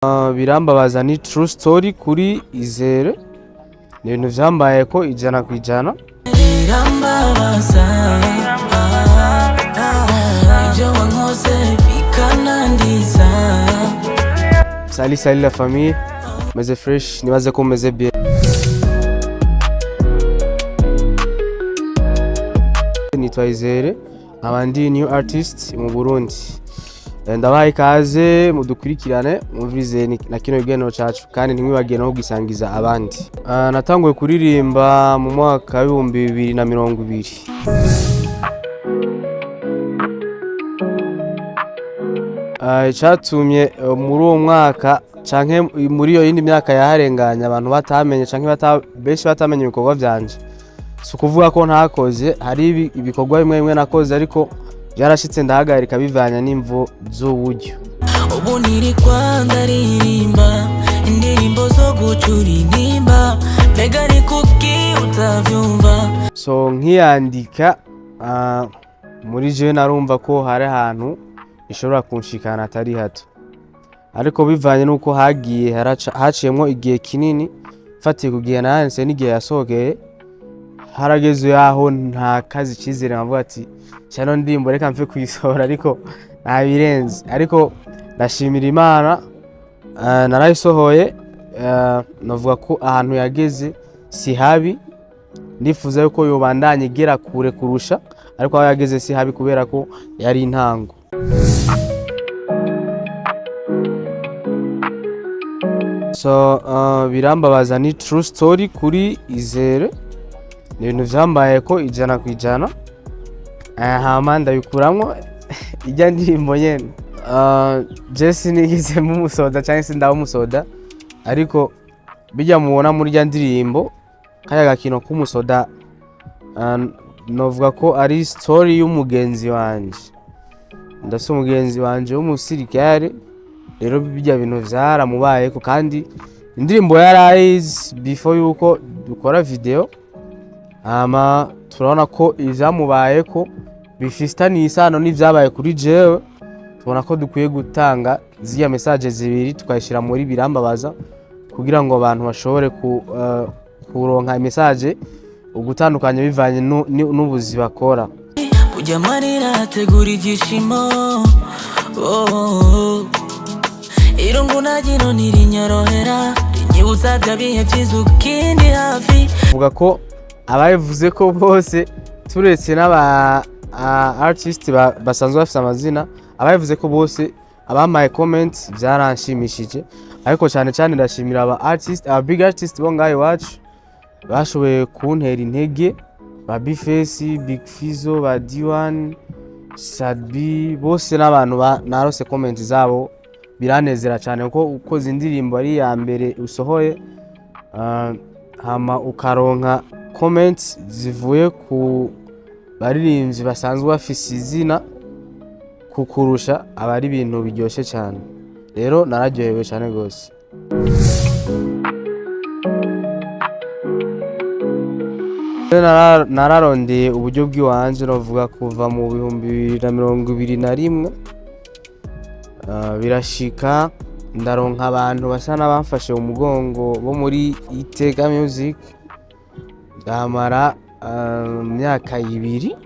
Birambabaza ni true story kuri Izere, ni ibintu vyambaye ko 100%. Birambabaza ibyo wankoze bikanandiza. Salut salut la famille, meze fresh, nibaze ko meze bien. Nitwa Izere, nkaba ndi new artist mu Burundi. Ndabaha ikaze mudukurikirane, mwumvirize na kino kiganiro cacu, kandi ntimwibagire no kugisangiza abandi. Natanguye kuririmba mu mwaka w'2020. Icatumye muri uwo mwaka canke muri iyo yindi myaka yaharenganye abantu batamenye canke benshi batamenye ibikorwa vyanje, si ukuvuga ko ntakoze. Hari ibikorwa bimwe bimwe nakoze, ariko vyarashitse ndahagarika bivanye n'imvo z'uburyo. Ubu nirikwa ndaririmba indirimbo zo gucura intimba, mbega ni kuki utavyumva? So nkiyandika, muri jewe narumva ko hari ahantu ishobora kunshikana atari hato, ariko bivanye n'uko hagiye haciyemwo igihe kinini, mfatiye ku gihe nayanditse n'igihe yasohokeye, harageze yaho ntakazi icizere, nkavuga ati cano ndirimbo reka mve kuyisohora, ariko ntabirenze. Ariko ndashimira Imana, narayisohoye. Navuga ko ahantu yageze si habi, ndifuza yuko yobandanya igera kure kurusha, ariko aho yageze si habi kubera ko yari intango. So Birambabaza ni true story kuri Izere, ni ibintu vyambaye ko 100%. Hama ndabikuramwo ijya ndirimbo nyene. Je sinigeze mumusoda canke sindaba umusoda, ariko bijya mubona muri rya ndirimbo kaya gakino k'umusoda, novuga ko ari story y'umugenzi wanje. Ndafise umugenzi wanje w'umusirikare, rero bijya bintu vyaramubayeko, kandi indirimbo yarayizi before yuko dukora video. Hama turabona ko ivyamubayeko bifitaniye isano n'ivyabaye kuri jewe, tubona ko dukwiye gutanga ziriya message zibiri tukayishira muri Birambabaza kugira ngo abantu bashobore kuronka message ugutandukanya bivanye n'ubuzi bakora. Ujya amarira ategura ibyishimo, oh. Irungu nagino ntirinyorohera, rinyibutsa bya bihe byiza ukindi hafi. Vuga ko ababivuze ko bose, turetse n'aba artist basanzwe bafise amazina, ababivuze ko bose abampaye comment byaranshimishije, ariko cyane cyane ndashimira aba artist, aba big artist bo ngaho iwacu bashoboye kuntera intege, ba Bface, Big Fizzo, ba D1, Sadbi, bose n'abantu narose comment zabo biranezera cyane, kuko ukoze indirimbo ari iya mbere usohoye, hama ukaronka comments zivuye ku baririmbyi basanzwe bafise izina kukurusha, aba ari ibintu biryoshye cyane. Rero nararyohewe cyane rwose. Rero nararondeye uburyo bw'iwanje, novuga kuva mu 2021, birashika ndaronka abantu basa n'abamfashe mu mugongo bo muri Iteka Music, ndamara imyaka 2,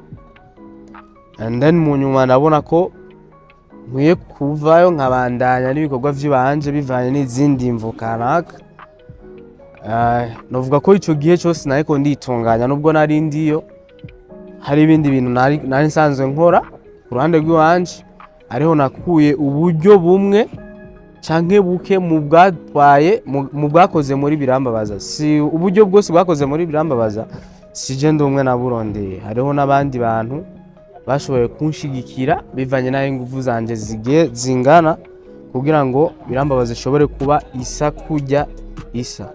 and then mu nyuma ndabona ko nkwiye kuvayo nkabandanya n'ibikorwa vy'iwanje bivanye n'izindi mvo kanaka. Novuga ko ico gihe cose nariko nditunganya, nubwo nari ndiyo hari ibindi bintu nari nsanzwe nkora ku ruhande rw'iwanje, ariho nakuye uburyo bumwe canke buke mu bwatwaye mu bwakoze muri Birambabaza. Si uburyo bwose bwakoze muri Birambabaza, sije ndi umwe naburondeye, hariho n'abandi bantu bashoboye kunshigikira bivanye n'aho inguvu zanje zigiye zingana kugira ngo Birambabaza ishobore kuba isa kurya isa.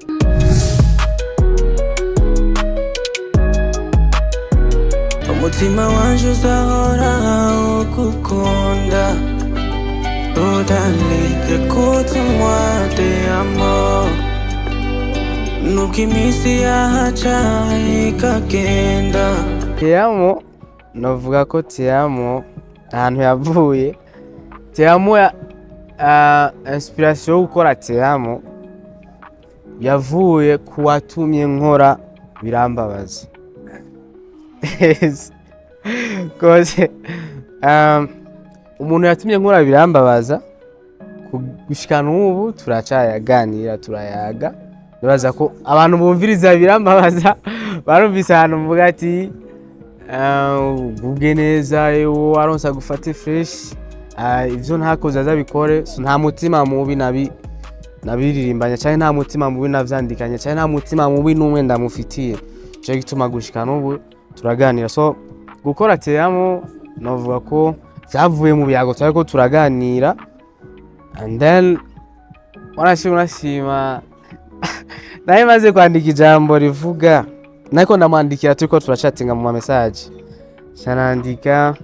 Umutima wanje uzahora ugukunda. Oh darling, écoute-moi, te amo. Nubwo iminsi yahaca ikagenda. Te amo, navuga ko Te amo ahantu yavuye, Te amo ya Inspiration yo gukora Te Amo yavuye ku watumye nkora Birambabaza. Yes. Cause umuntu yatumye nkora Birambabaza, gushika n'ubu turacayaganira, turayaga. Nibaza ko abantu bumviriza Birambabaza barumvise ahantu mvuga ati ugubwe neza, waronsa gufate fresh, ivyo ntakoze azabikore. So, nta mutima mubi nabi nabiririmbanya canke nta mutima mubi navyandikanye canke nta mutima mubi n'umwe ndamufitiye. Ico gituma gushika n'ubu turaganira. So gukora Te Amo novuga ko vyavuye mu biyago turiko turaganira, and then wanashima unashima naye maze kwandika ijambo rivuga, nariko ndamwandikira, turiko turachatinga mu ma message, canandika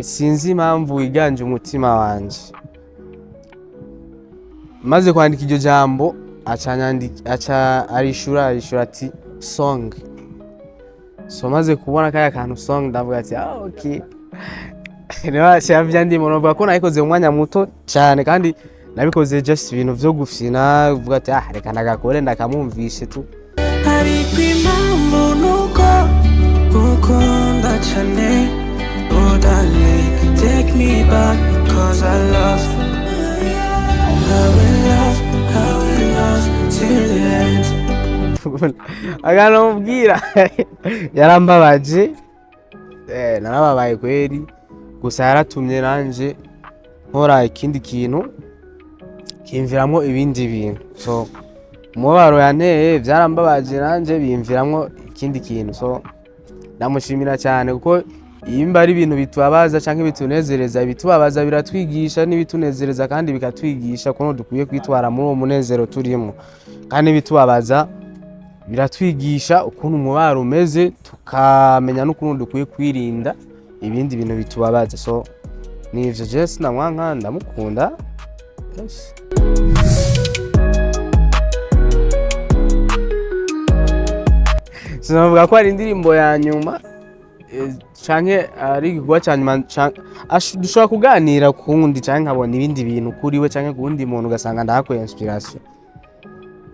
sinzi impamvu wiganje umutima wanje. Maze kwandika iryo jambo, aca aca arishura ati "song". So maze kubona kaya kantu "song", ndavuga ati "ah, okay". Niba vyandimo, novuga ko nabikoze mu mwanya muto cyane, kandi nabikoze just ibintu vyo gufina, uvuga ati "ah, reka ndagakore ndakamwumvishe tu". Ariko impamvu nuko gukunda cane. Oh darling, take me back, 'cause I love, I will love, I will love till the end. Akanamubwira yarambabaje, narababaye kweri. Gusa yaratumye nanje nkora ikindi kintu kimviramwo ibindi bintu. So umubabaro yanteye byarambabaje, nanje bimviramwo ikindi kintu. So ndamushimira cyane, kuko imba ari ibintu bitubabaza canke bitunezereza, ibitubabaza biratwigisha, n'ibitunezereza kandi bikatwigisha ukuntu dukwiye kwitwara muri uwo munezero turimo, kandi ibitubabaza biratwigisha ukuntu umubaro umeze, tukamenya n'ukuntu dukwiye kwirinda ibindi bintu bitubabaza. So nivyo, je sinamwanka, ndamukunda, yes. Sinavuga ko ari indirimbo ya nyuma canke ari igikorwa ca nyuma. Dushobora kuganira kundi canke nkabona ibindi bintu kuri we canke ku wundi muntu, ugasanga ndahakuye inspiration.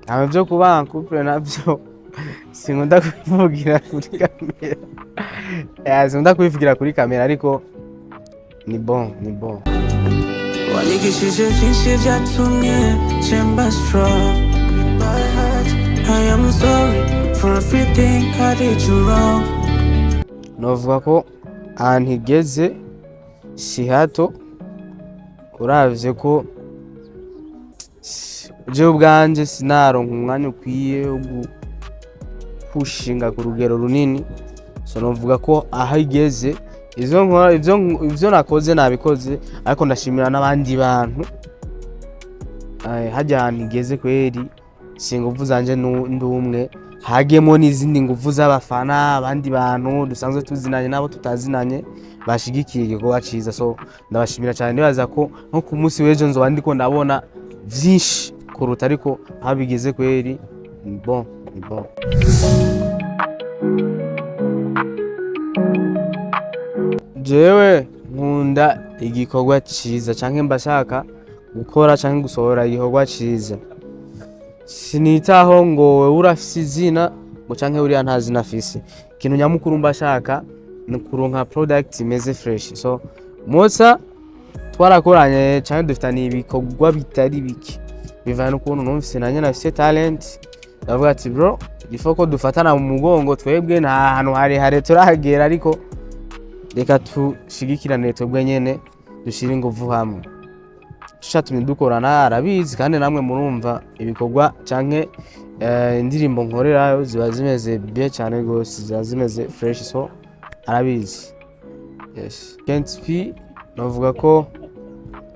Hama vyo kuba en couple navyo sinkunda kubivugira kuri kamera. Sinkunda kubivugira kuri kamera, ariko ni bon, ni bon. Wanyigishije byinshi byatumye mba strong. My heart, I am sorry for everything I did you wrong. Novuga ko ahantu igeze si hato, uravye ko jewe ubwanje sinaronka umwanya ukwiye wo gupushinga ku rugero runini. So novuga ko aho igeze, ivyo nkora, ivyo nakoze nabikoze, ariko ndashimira n'abandi bantu. Harya ahantu igeze kweri si inguvu zanje ndumwe, hagemo n'izindi nguvu z'abafana, abandi bantu dusanzwe tuzinanye n'abo tutazinanye bashigikiye igikorwa ciza. So ndabashimira cyane. Nibaza ko nko ku munsi w'ejo nzoba ndiko ndabona vyinshi kuruta, ariko aho bigeze kweri ni bon, ni bon. Jewe nkunda igikorwa ciza, canke mba shaka gukora canke gusohora igikorwa ciza. Sinitaho ngo wewe urafise izina ngo canke uriya nta zina afise. Ikintu nyamukuru mba shaka ni kuronka product imeze fresh. So Musa twarakoranye canke dufitaniye ibikorwa bitari bike, bivana n'ukuntu numvise nanye nafise talent, ndavuga ati "bro, il faut ko dufatana mu mugongo. Twebwe nta hantu harehare turahagera, ariko reka tushigikirane twebwe nyene, dushire inguvu hamwe". Catumye dukorana, arabizi, kandi namwe murumva ibikorwa canke indirimbo nkorera ziba zimeze bien cyane gose, ziba zimeze fresh. So arabizi, yes. Kent P navuga ko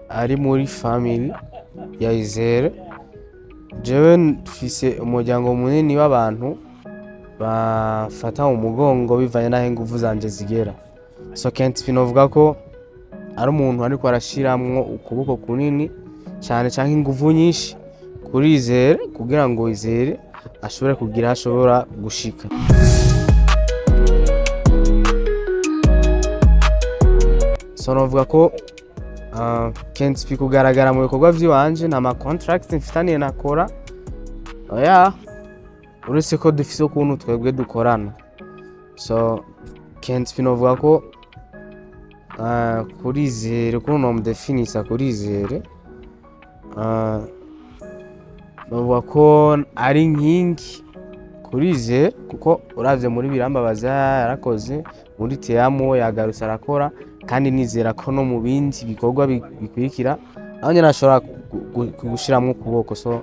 ari muri family ya Izere. Jewe mfise umuryango munini w'abantu bafata mu mugongo bivanye n'aho inguvu zanje zigera. So Kent P novuga ko ari umuntu ariko arashiramwo ukuboko kunini cyane cyangwa inguvu nyinshi kuri Izere, kugira ngo Izere ashobore kugira aho ashobora gushika. So novuga ko Kent P kugaragara mu bikorwa vy'iwanje, nta ma contract mfitaniye na Kora, oya, uretse ko dufise ukuntu twebwe dukorana. So Kent P novuga ko kuri Izere, ukuntu nomudefinisa kuri Izere, novuga ko ari inkingi kuri Izere, kuko uravye muri Birambabaza yarakoze, muri Teamo yagarutse arakora, kandi nizera ko no mu bindi bikorwa bikurikira naho nyene ashobora gushiramwo ukuboko. So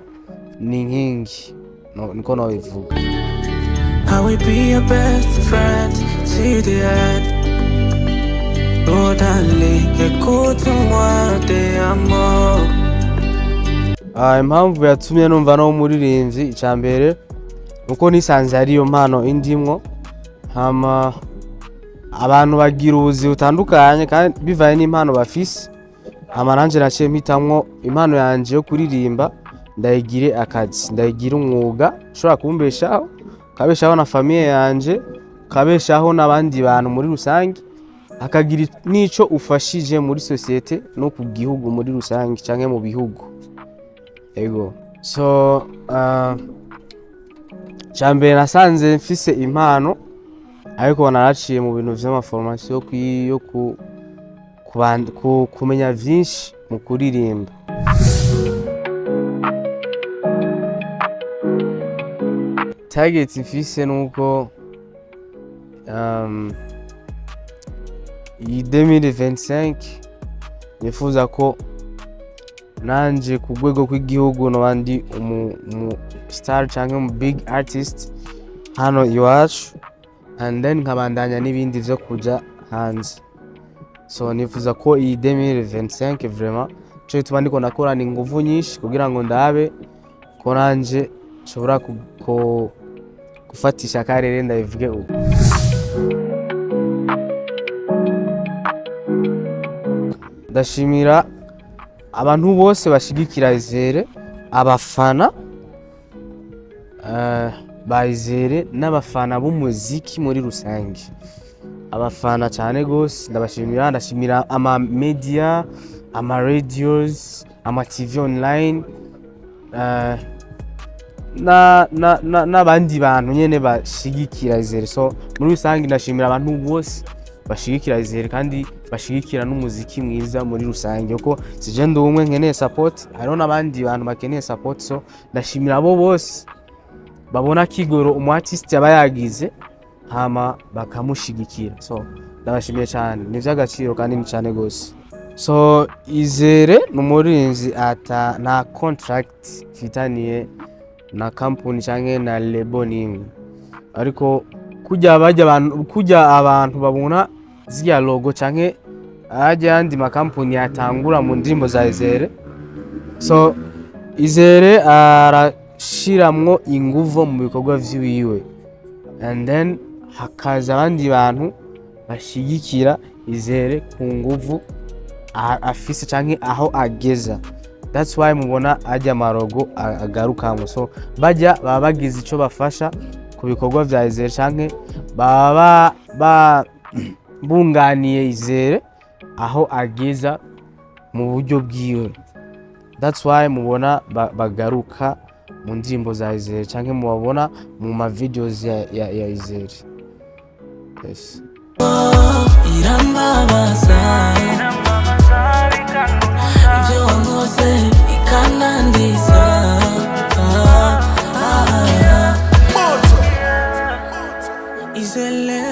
ni inkingi, no, niko nobivuga. I will be your best friend till the end. Oh darling, écoute-moi, te amo. Impamvu yatumye numva no umuririmbyi, icya mbere nuko nisanze ariyo mpano indimwo. Hama abantu bagira ubuzi butandukanye kandi bivanye n'impano bafise. Hama nanje naciye mpitamwo impano yanje yo kuririmba, ndayigire akazi, ndayigire umwuga ushobora kumbeshaho, ukabeshaho na famille yanje, ukabeshaho n'abandi bantu muri rusange, akagira n'ico ufashije muri société no ku gihugu muri rusange canke mu bihugu. Ego, so cambere nasanze mfise impano, ariko naraciye mu bintu vy'ama formation yo kumenya vyinshi mu kuririmba. Target mfise nuko iyi 2025 nifuza ko nanje ku rwego rw'igihugu noba ndi umu star canke umu big artist hano iwacu, and then nkabandanya n'ibindi vyo kuja hanze. So nifuza ko iyi 2025 vraiment, ico gituma ndiko ndakorana inguvu nyinshi kugira ngo ndabe ko nanje nshobora gufatisha akarere, ndabivuge ubu. Ndashimira abantu bose bashigikira Izere, abafana ba Izere n'abafana b'umuziki muri rusange, abafana cyane gose ndabashimira. Ndashimira ama media, ama radios, ama TV online, n'abandi bantu nyene bashigikira Izere. So muri rusange ndashimira abantu bose bashigikira Izere kandi bashigikira n'umuziki mwiza muri rusange, kuko sije ndi umwe nkeneye support, hariho n'abandi bantu bakeneye support. So ndashimira abo bose babona kigoro umu artist aba yagize, hama bakamushigikira. So ndabashimiye cyane, ni iby'agaciro kandi ni cyane gose. So Izere ni umurinzi ata nta contract mfitaniye na company canke na label nimwe, ariko kujya bajya abantu, kujya abantu babona ziriya logo canke ajya yandi makampuni yatangura mu ndirimbo za Izere. So Izere arashiramwo inguvu mu bikorwa vyiwiwe, and then hakaza abandi bantu bashigikira Izere ku nguvu afise canke aho ageza. That's why mubona ajya ama logo agarukamwo. So bajya baba bagize ico bafasha ku bikorwa vya Izere canke baba bunganiye Izere aho ageza mu buryo bwiwe. That's why mubona bagaruka mu ndirimbo za Izere canke mubabona mu ma videos ya Izere, yes. Irambabaza ibyo wankoze ikanandiza. Ah, ah. Izele.